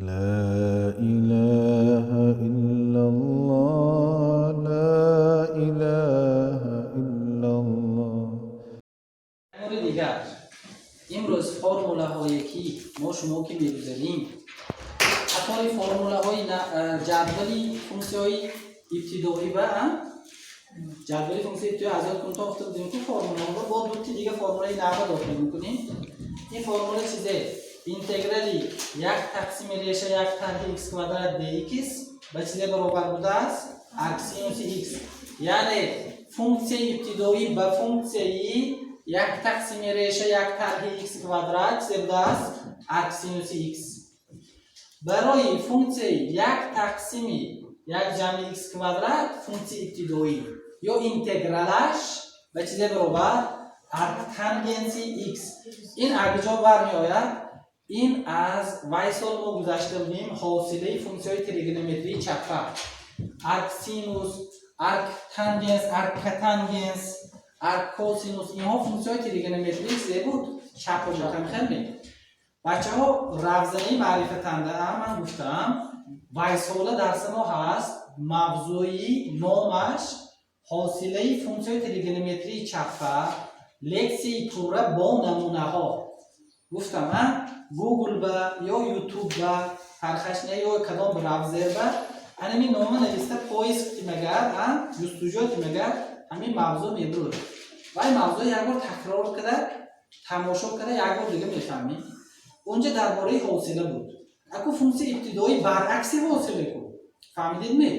لا إله إلا الله، لا إله إلا الله. Бори дигар имрӯз формулаҳое, ки мо шумо ки мегузарем, қатори формулаҳои ҷадвали функсияҳои ибтидоӣ ва ҷадвали функсияи ибтидоӣ аз ёд кунтон гуфта будем, ки формулаҳоро бо дути дига формулаи нава дохил мекунем. Ин формула чизе? Интеграли як тақсими реша як тарҳи х квадрат dx ба чизе баробар будааст? Арксинуси х. Яъне функсияи ибтидоӣ ба функсияи як тақсими реша як тарҳи х квадрат чизе будааст? Арксинуси х. Барои функсияи як тақсими як ҷамъи х квадрат функсияи ибтидоӣ ё интегралаш ба чизе баробар? Арктангенси х. Ин аз куҷо бармеояд? Ин аз вай сол мо гузашта будем, ҳосилаи функсияҳои тригонометрии чаппа: арксинус, арктангенс, арккотангенс, арккосинус. Инҳо функсияҳои тригонометрии чизе буд? Чаппа буд. Ҳамхелме, бачаҳо? Равзанаи маърифатанда ман гуфтам, вайсола дарси мо ҳаст, мавзӯи номаш «Ҳосилаи функсияҳои тригонометрии чаппа», лексияи пурра бо намунаҳо гуфтам. А Гугл ба ё Ютуб ба, фарқаш не, ё кадом браузер ба анами нома нависта поиск тимагар, а ҷустуҷӯ тимагар, ҳамин мавзӯъ мебуруд. Вай мавзӯъ як бор такрор карда, тамошо карда, як бор дига мефаҳмӣ. Унҷа дар бораи ҳосила буд. Аку функсияи ибтидоӣ баръакси ҳосила ку, фаҳмидед ме?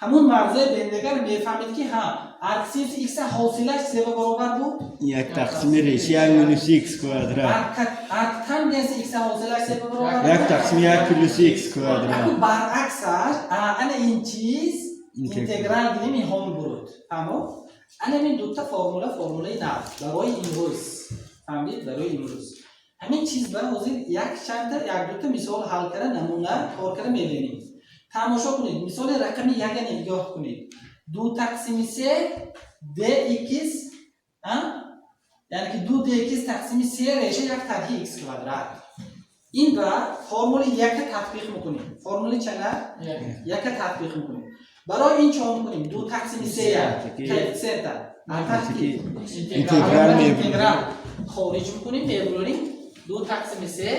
Ҳамун мавзӯи бендагар мефаҳмид, ки ҳа, арксинуси икса ҳосилаш се ба баробар буд? Як тақсими реша як минус х квадрат. Арктангенси икса ҳосилаш се ба баробар буд? Як тақсими як плюс х квадрат. Аку баръаксаш, ана ин чиз Интеграл. Интеграл гирем, инҳо мебурад. Фаҳмо? Ана ин дута формула, формулаи нав барои имрӯз. Фаҳмидед? Барои имрӯз ҳамин чиз ба ҳозир як чандта, як дута мисол ҳал карда, намуна кор карда мебинем. Тамошо кунед, мисоли рақами яка нигоҳ кунед: ду тақсими се dx, яъне ки ду dx тақсими се реша як тарҳи х квадрат. Ин ба формули яка татбиқ мекунем. Формули чана? Яка татбиқ мекунем. Барои ин чо мекунем? Ду тақсими се як коэффициента таҳти интеграл мебурем. Интеграл хориҷ мекунем, мебурем. Ду тақсими се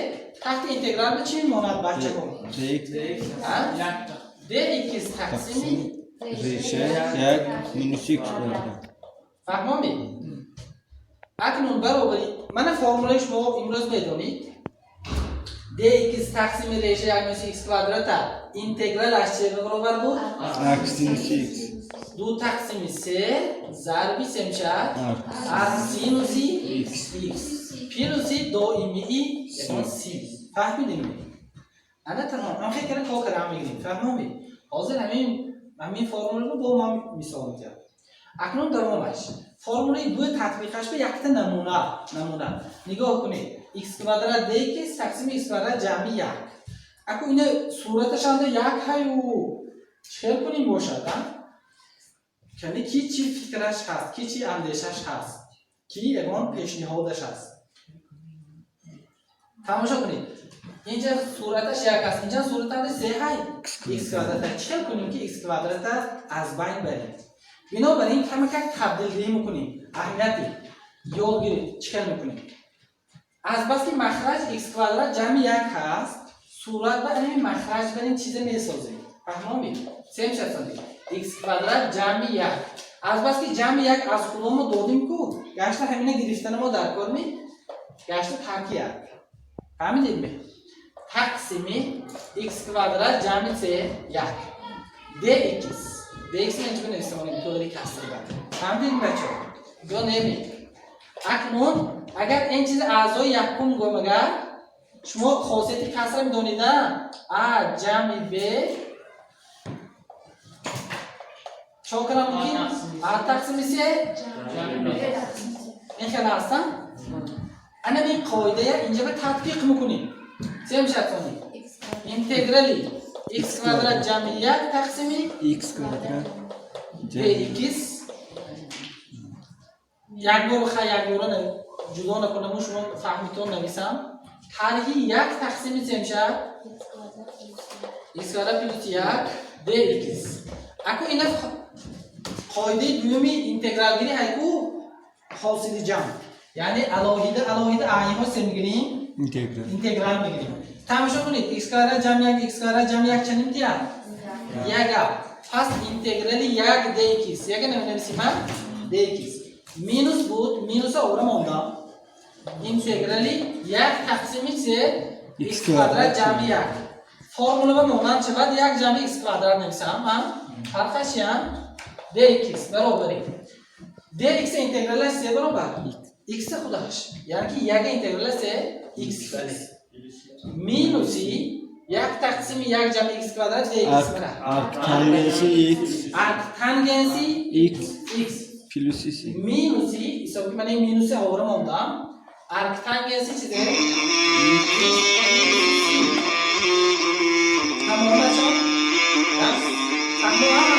таҳти интеграл ба чӣ мемонад, бачаҳо? Dx тақсими реша як минус х квадрат. Фаҳмомед? Акнун баробари мана формулаи шумо имрӯз медонед: dx тақсими реша як минус х квадрата интегралаш че баробар буд? Арксинус х. Ду тақсими се зарби се мешавад арксинуси х плюси доимии ягон си. Фаҳмидем? Ана тамом, ам фикр кор кардам, мегирем. Фаҳмомед? Ҳозир ҳамин формуларо бо ма мисол медиҳам. Акнун давомаш, формулаи дуи татбиқаш ба якта намуна нигоҳ кунед: х квадрат dx тақсими х квадрат ҷамъи як. Аку ина сураташанда як ҳаю чӣ хел кунем бошад? А кани, ки чӣ фикраш ҳаст, ки чӣ андешаш ҳаст, ки ягон пешниҳодаш ҳаст? Тамошо кунед, инҷа сураташ як аст, инҷа суратанда се ҳай, х квадрата. Чӣ хел кунем, ки х квадрата аз байн барем? Бинобар ин камакак табдилдиҳӣ мекунем. Аҳамияти ёд гиред, чӣ хел мекунем. Азбаски махраҷ х квадрат ҷамъи як ҳаст, сурат ба ҳамин махраҷ бар ин чиза месозем. Фаҳмомед? Сем шасонед, х квадрат ҷамъи як. Азбаски ҷамъи як аз худо мо додем ку, гашта ҳамина гирифтана мо дар кор ми гашта тарки як. Фаҳмидед ме? Тақсими х квадрат ҷамъи с як dx. Dx мен чӣ нависамонем? Тӯри каср бар. Фаҳмидед, бачаҳо, ё неми? Акнун агар ин чиз аъзои якум гӯем, агар шумо хосияти касра медонед, а ҷамъи б чо кардам мумкин? А тақсими се ин хеле ҳастанд. Ана ин қоидая инҷа ба татбиқ мекунем. Се мешавад сони интеграли х квадрат ҷамъи як тақсими х квадрат dx. Як бор, хай, як бора ҷудо накунаму, шумо фаҳмитон нависам. Тарҳи як тақсими се мешавад x квадрат плюс як dx. Аку ина қоидаи дуюми интегралгирӣ ҳайку, ҳосили ҷамъ, яъне алоҳида алоҳида айнҳо се мегирем. Интеграл. Интеграл мегирем. Тамошо кунед: x квадрат ҷамъ як, x квадрат ҷамъ як чаним диҳад? Яга. Пас интеграли як dx, яга наменависим, dx минус буд, минуса овра мондам. Интеграли як тақсими се x квадрат ҷамъи як формула ба монанд шавад, як ҷамъи x квадрат нависам ман, фарқаш ям. Dx баробари dx интегралаш се баробар x худаш, яъне ки яга интегралаш се x, бале, минуси як тақсими як ҷамъи x квадрат dx. Мана. Арктангенси x. Арктангенси x x плюси c. Минуси ҳисоб ки ман ин минуси овора мондам. Арктангенси чизе? Тамомачон, фаҳмо.